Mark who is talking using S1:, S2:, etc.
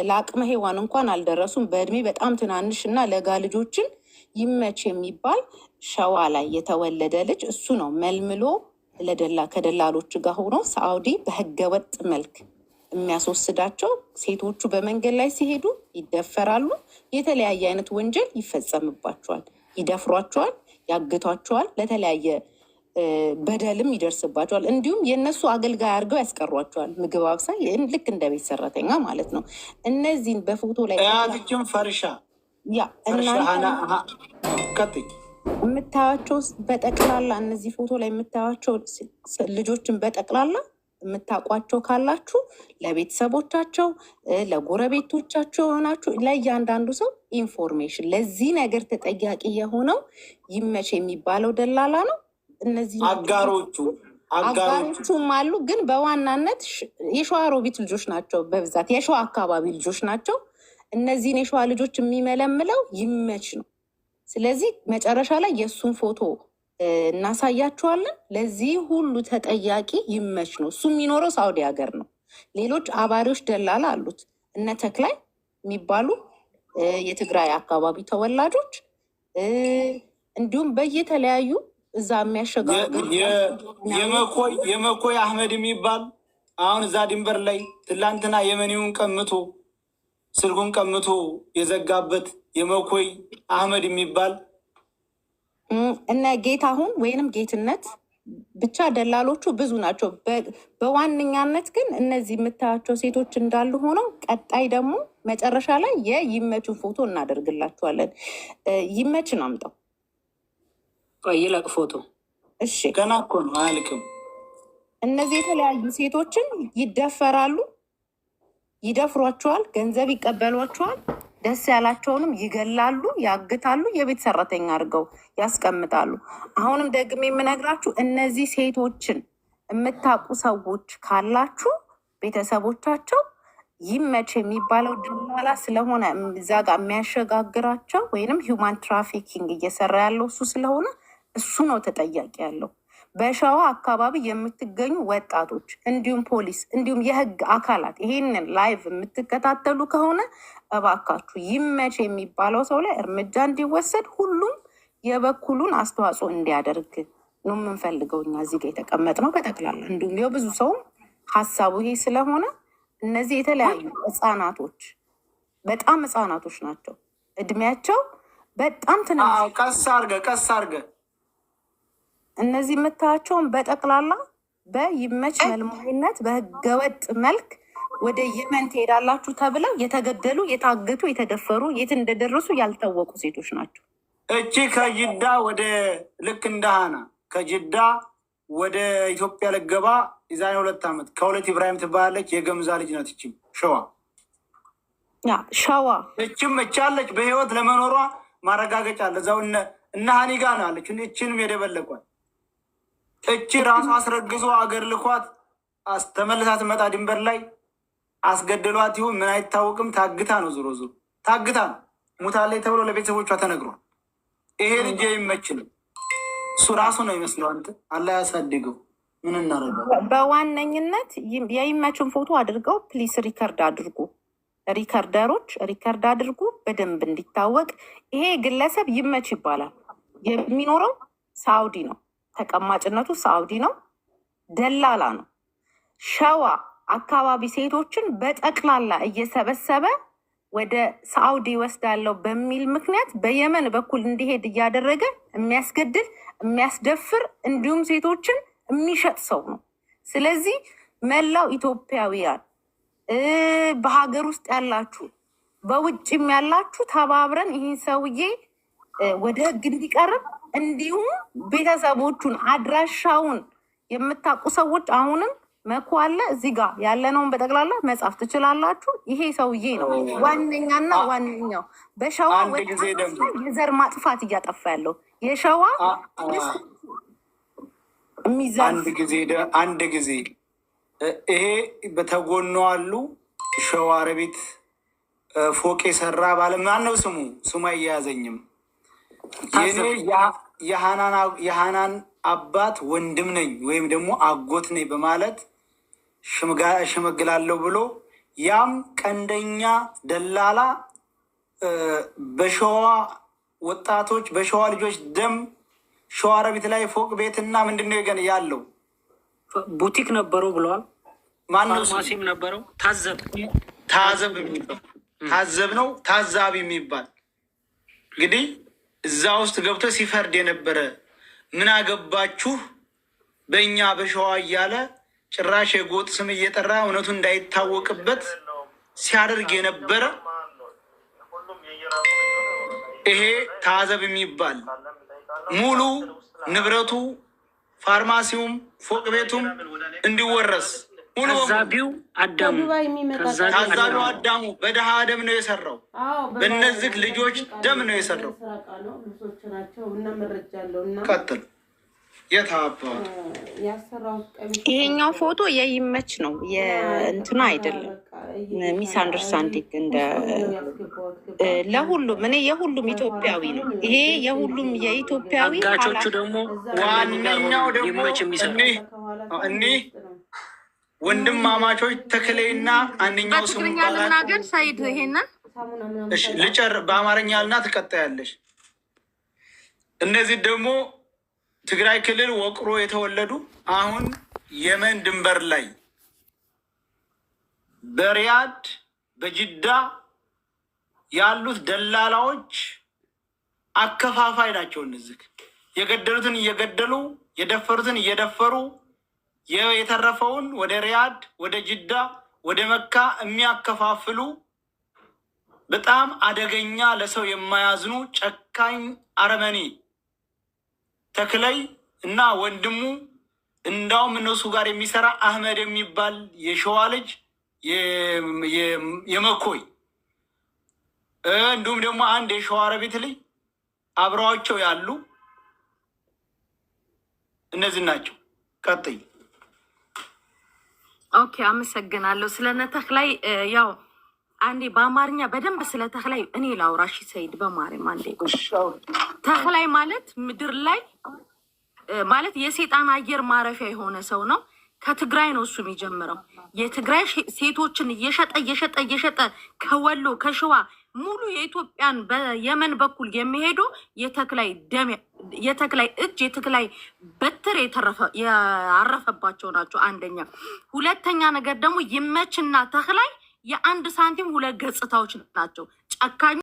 S1: ለአቅመ ሔዋን እንኳን አልደረሱም። በእድሜ በጣም ትናንሽ እና ለጋ ልጆችን ይመች የሚባል ሸዋ ላይ የተወለደ ልጅ እሱ ነው መልምሎ ከደላሎች ጋር ሆኖ ሳዑዲ በህገወጥ መልክ የሚያስወስዳቸው። ሴቶቹ በመንገድ ላይ ሲሄዱ ይደፈራሉ። የተለያየ አይነት ወንጀል ይፈጸምባቸዋል። ይደፍሯቸዋል፣ ያግቷቸዋል፣ ለተለያየ በደልም ይደርስባቸዋል። እንዲሁም የእነሱ አገልጋይ አድርገው ያስቀሯቸዋል። ምግብ አብሳይ፣ ልክ እንደ ቤት ሰራተኛ ማለት ነው። እነዚህን በፎቶ ላይ
S2: እያትችም ፈርሻ
S1: ያ
S2: ፈርሻ
S1: እናንተ
S2: ቀጥይ።
S1: የምታያቸው በጠቅላላ፣ እነዚህ ፎቶ ላይ የምታያቸው ልጆችን በጠቅላላ የምታውቋቸው ካላችሁ ለቤተሰቦቻቸው፣ ለጎረቤቶቻቸው የሆናችሁ ለእያንዳንዱ ሰው information፣ ለዚህ ነገር ተጠያቂ የሆነው ይመች የሚባለው ደላላ ነው። እነዚህ
S2: አጋሮቹ አጋሮቹ
S1: አጋሮቹም አሉ፣ ግን በዋናነት የሸዋሮቢት ልጆች ናቸው። በብዛት የሸዋ አካባቢ ልጆች ናቸው። እነዚህን የሸዋ ልጆች የሚመለምለው ይመች ነው። ስለዚህ መጨረሻ ላይ የእሱን ፎቶ እናሳያችኋለን። ለዚህ ሁሉ ተጠያቂ ይመች ነው። እሱ የሚኖረው ሳውዲ ሀገር ነው። ሌሎች አባሪዎች ደላላ አሉት። እነ ተክላይ የሚባሉ የትግራይ አካባቢ ተወላጆች፣ እንዲሁም በየተለያዩ እዛ የሚያሸጋግሩ
S2: የመኮይ አህመድ የሚባል አሁን እዛ ድንበር ላይ ትላንትና የመኒውን ቀምቶ፣ ስልኩን ቀምቶ የዘጋበት የመኮይ አህመድ የሚባል።
S1: እነ ጌታሁን ወይንም ጌትነት፣ ብቻ ደላሎቹ ብዙ ናቸው። በዋነኛነት ግን እነዚህ የምታያቸው ሴቶች እንዳሉ ሆነው ቀጣይ ደግሞ መጨረሻ ላይ የይመችን ፎቶ እናደርግላችኋለን። ይመችን አምጣው።
S3: ቆይ ይለቅ ፎቶ።
S1: እሺ።
S2: ገና እኮ ነው፣ አያልቅም።
S1: እነዚህ የተለያዩ ሴቶችን ይደፈራሉ፣ ይደፍሯቸዋል፣ ገንዘብ ይቀበሏቸዋል፣ ደስ ያላቸውንም ይገላሉ፣ ያግታሉ፣ የቤት ሰራተኛ አድርገው ያስቀምጣሉ። አሁንም ደግሜ የምነግራችሁ እነዚህ ሴቶችን የምታውቁ ሰዎች ካላችሁ ቤተሰቦቻቸው ይመች የሚባለው ደላላ ስለሆነ እዛ ጋር የሚያሸጋግራቸው ወይንም human trafficking እየሰራ ያለው እሱ ስለሆነ እሱ ነው ተጠያቂ ያለው። በሸዋ አካባቢ የምትገኙ ወጣቶች እንዲሁም ፖሊስ እንዲሁም የህግ አካላት ይሄንን live የምትከታተሉ ከሆነ እባካችሁ ይመች የሚባለው ሰው ላይ እርምጃ እንዲወሰድ ሁሉም የበኩሉን አስተዋጽኦ እንዲያደርግ ነው የምንፈልገው። እኛ እዚህ ጋር የተቀመጥነው በጠቅላላ እንዲሁም የብዙ ሰውም ሀሳቡ ይሄ ስለሆነ እነዚህ የተለያዩ ህጻናቶች፣ በጣም ህጻናቶች ናቸው። እድሜያቸው በጣም ትንንሽ።
S2: አዎ፣ ቀስ አርገ፣ ቀስ አርገ።
S1: እነዚህ የምታያቸውን በጠቅላላ በይመች መልማይነት በህገወጥ መልክ ወደ የመን ትሄዳላችሁ ተብለው የተገደሉ፣ የታገቱ፣ የተደፈሩ፣ የት እንደደረሱ ያልታወቁ ሴቶች ናቸው።
S2: እቺ ከጅዳ ወደ ልክ እንደሃና ከጅዳ ወደ ኢትዮጵያ ልገባ የዛሬ 2 ዓመት ከሁለት ኢብራሂም ትባላለች። የገምዛ ልጅ ናት። እችም ሸዋ።
S1: ያ ሸዋ።
S2: እችም እቻለች በህይወት ለመኖሯ ማረጋገጫ አለ። እዛው እነ ሀኒ ጋ ነው አለች። እችንም የደበለቋል። እቺ ራሱ አስረግዞ አገር ልኳት ተመልሳ ትመጣ ድንበር ላይ አስገደሏት ይሁን ምን አይታወቅም። ታግታ ነው፣ ዞሮ ዞሮ ታግታ ነው፣ ሙታለች ተብሎ ለቤተሰቦቿ ተነግሯል። ይሄ ልጅ የሚመች ነው። እሱ ራሱ ነው ይመስለው። አንተ አላህ ያሳድገው። ምን እናደርገው?
S1: በዋነኝነት የይመችን ፎቶ አድርገው please record አድርጉ። Recorder ኦች record አድርጉ በደንብ እንዲታወቅ። ይሄ ግለሰብ ይመች ይባላል። የሚኖረው ሳውዲ ነው። ተቀማጭነቱ ሳውዲ ነው። ደላላ ነው። ሸዋ አካባቢ ሴቶችን በጠቅላላ እየሰበሰበ ወደ ሳውዲ ወስዳለው በሚል ምክንያት በየመን በኩል እንዲሄድ እያደረገ የሚያስገድል፣ የሚያስደፍር እንዲሁም ሴቶችን የሚሸጥ ሰው ነው። ስለዚህ መላው ኢትዮጵያውያን፣ በሀገር ውስጥ ያላችሁ፣ በውጭም ያላችሁ ተባብረን ይህን ሰውዬ ወደ ሕግ እንዲቀርብ እንዲሁም ቤተሰቦቹን አድራሻውን የምታውቁ ሰዎች አሁንም መኩ አለ እዚህ ጋር ያለነውን በጠቅላላ መጻፍ ትችላላችሁ። ይሄ ሰውዬ ነው ዋነኛና ዋነኛው በሸዋ
S2: አንድ ጊዜ
S1: ወጣቶች
S2: ደግሞ
S1: ላይ የዘር ማጥፋት እያጠፋ ያለው የሸዋ የሚዘርፍ።
S2: አንድ ጊዜ ይሄ በተጎኑ አሉ ሸዋረቢት ፎቅ የሰራ ባለ ማን ነው ስሙ? ስሙ አያያዘኝም። የኔ የሃናን አባት ወንድም ነኝ ወይም ደግሞ አጎት ነኝ በማለት ሽመግላለሁ ብሎ ያም ቀንደኛ ደላላ በሸዋ ወጣቶች በሸዋ ልጆች ደም ሸዋሮቢት ላይ ፎቅ ቤትና ምንድን ነው ገን ያለው
S3: ቡቲክ ነበረው ብለዋል።
S2: ማነው?
S3: ፋርማሲም ነበረው። ታዘብ።
S2: ታዘብ የሚባል፣ ታዘብ ነው፣ ታዛቢ የሚባል እንግዲህ እዛ ውስጥ ገብቶ ሲፈርድ የነበረ፣ ምን አገባችሁ በእኛ በሸዋ እያለ ጭራሽ የጎጥ ስም እየጠራ እውነቱ እንዳይታወቅበት ሲያደርግ የነበረ ይሄ ታዘብ የሚባል ሙሉ ንብረቱ ፋርማሲውም ፎቅ ቤቱም እንዲወረስ ሙሉ በሙሉ።
S3: ታዛቢው አዳሙ።
S2: ታዛቢው አዳሙ በድሃ ደም ነው የሰራው። በእነዚህ ልጆች ደም ነው የሰራው። ቀጥል። የት አባቱ?
S1: ይሄኛው ፎቶ የይመች ነው፣ የእንትና አይደለም። Misunderstanding እንደ ለሁሉም እኔ የሁሉም ኢትዮጵያዊ ነው ይሄ፣ የሁሉም የኢትዮጵያዊ።
S3: አጋቾቹ ደግሞ
S2: ዋነኛው ደግሞ
S3: ይመች የሚሰራው
S2: እኒህ ወንድማማቾች ተክሌና አንደኛው ስሙ
S4: በትግርኛ ልናገር ሰይድ ይሄንን።
S2: እሺ ልጨር፣ በአማርኛ ልና ትቀጣያለሽ። እነዚህ ደግሞ ትግራይ ክልል ወቅሮ የተወለዱ አሁን የመን ድንበር ላይ በሪያድ በጅዳ ያሉት ደላላዎች አከፋፋይ ናቸው። እነዚህ የገደሉትን እየገደሉ፣ የደፈሩትን እየደፈሩ፣ የተረፈውን ወደ ሪያድ፣ ወደ ጅዳ፣ ወደ መካ የሚያከፋፍሉ በጣም አደገኛ፣ ለሰው የማያዝኑ ጨካኝ አረመኔ ተክለይ እና ወንድሙ፣ እንዳውም እነሱ ጋር የሚሰራ አህመድ የሚባል የሸዋ ልጅ የመኮይ፣ እንዲሁም ደግሞ አንድ የሸዋ ረቢት ልጅ አብረዋቸው ያሉ እነዚህ ናቸው። ቀጥይ።
S4: Okay፣ አመሰግናለሁ። ስለ ተክላይ ያው አንዴ በአማርኛ በደንብ ስለ ተክላይ እኔ ላውራሽ ሰይድ፣ በማርያም አንዴ። ተክላይ ማለት ምድር ላይ ማለት የሴጣን አየር ማረፊያ የሆነ ሰው ነው። ከትግራይ ነው እሱ የሚጀምረው። የትግራይ ሴቶችን እየሸጠ እየሸጠ እየሸጠ ከወሎ፣ ከሸዋ፣ ሙሉ የኢትዮጵያን በየመን በኩል የሚሄዱ የተክላይ ደም፣ የተክላይ እጅ፣ የተክላይ በትር ያረፈባቸው ናቸው። አንደኛ። ሁለተኛ ነገር ደግሞ ይመችና ተክላይ የአንድ ሳንቲም ሁለት ገጽታዎች ናቸው። ጨካኝ